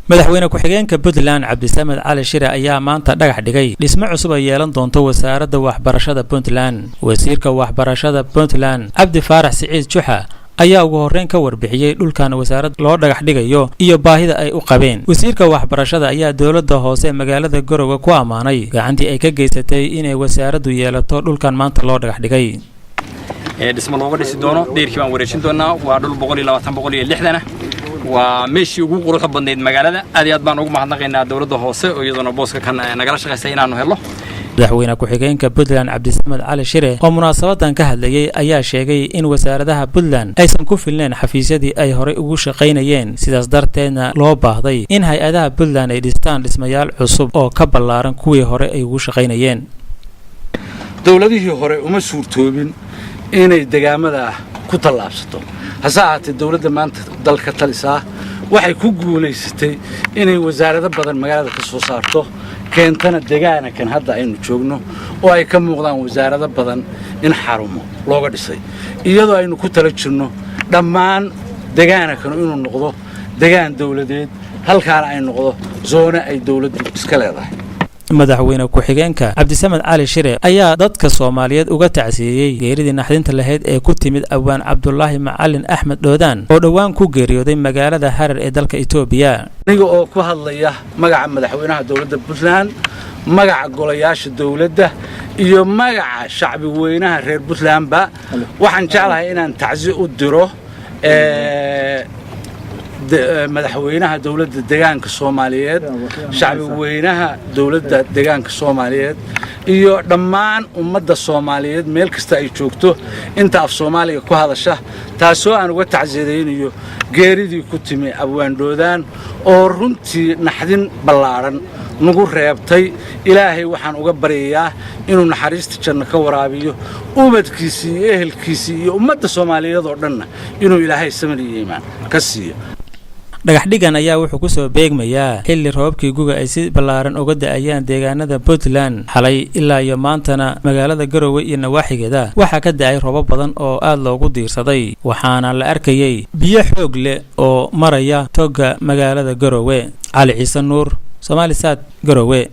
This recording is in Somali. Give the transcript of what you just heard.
Madaxweyne ku-xigeenka Puntland Cabdisamed Cali Shire ayaa maanta dhagax dhigay dhismo cusub ay yeelan doonto Wasaaradda Waxbarashada Puntland. Wasiirka Waxbarashada Puntland Cabdi Faarax Siciid Juxa ayaa ugu horreyn ka warbixiyey dhulkan wasaaradda loo dhagax dhigayo iyo baahida ay u qabeen. Wasiirka waxbarashada ayaa dowladda hoose magaalada Garowe ku ammaanay gacantii ay ka geysatay inay wasaaraddu yeelato dhulkan maanta loo dhagax dhigay. Dhismo looga dhisi doono dheyrkii baan wareejin doonaa. Waa dhul 120 160ah, waa meeshii ugu quruxda badnayd magaalada. Aad iyo aad baan ugu mahadnaqaynaa dowladda hoose oo iyaduna booska kan nagala shaqaysa inaanu helo. Madaxweyne ku-xigeenka Puntland Cabdisamed Cali Shire oo munaasabadan ka hadlayey ayaa sheegay in wasaaradaha Puntland aysan ku filneen xafiisyadii ay horey ugu shaqaynayeen, sidaas darteedna loo baahday in hay-adaha Puntland ay dhistaan dhismayaal cusub oo ka ballaaran kuwii hore ay ugu shaqaynayeen. Dowladihii hore uma suurtoobin inay degaamada ku tallaabsato. Hase ahaatee, dowladda maanta dalka talisaa waxay ku guulaysatay inay wasaarado badan magaalada ka soo saarto, keentana degaanakan hadda aynu joogno oo ay ka muuqdaan wasaarado badan in xarumo looga dhisay, iyadoo aynu ku tala jirno dhammaan degaanakanu inuu noqdo degaan dowladeed, halkaana ay noqdo zone ay dowladdu iska leedahay. Madaxweyne ku-xigeenka Cabdisamed Cali Shire ayaa dadka Soomaaliyeed uga tacsiiyey geeridii naxdinta lahayd ee ku timid awaan Cabdulaahi Macalin Axmed Dhoodaan oo dhowaan ku geeriyooday magaalada Harar ee dalka Itoobiya. Aniga oo ku hadlaya magaca madaxweynaha dowladda Puntland, magaca golayaasha dowladda iyo magaca shacbi weynaha reer Puntlandba, waxaan jeclahay inaan tacsi u diro madaxweynaha dowladda degaanka Soomaaliyeed, shacbi weynaha dowladda degaanka Soomaaliyeed iyo dhammaan ummadda Soomaaliyeed meel kasta ay joogto inta af Soomaaliga ku hadasha, taasoo aan uga tacsidaynayo geeridii ku timi abwaandhoodaan oo runtii naxdin ballaadhan nagu reebtay. Ilaahay waxaan uga baryayaa inuu naxariista janno ka waraabiyo, ubadkiisii iyo ehelkiisii iyo ummadda Soomaaliyeed oo dhanna inuu Ilaahay samir iyo iimaan ka siiyo. Dhagaxdhigan ayaa wuxuu kusoo beegmayaa xilli roobabkii guga ay si ballaaran uga da'ayaan deegaanada Puntland. Xalay ilaa iyo maantana magaalada Garowe iyo nawaaxigeeda waxaa ka da'ay roobab badan oo aad loogu diirsaday, waxaana la arkayey biyo xoog leh oo maraya toga magaalada Garowe. Cali Ciise Nuur, Somaali Saad, Garowe.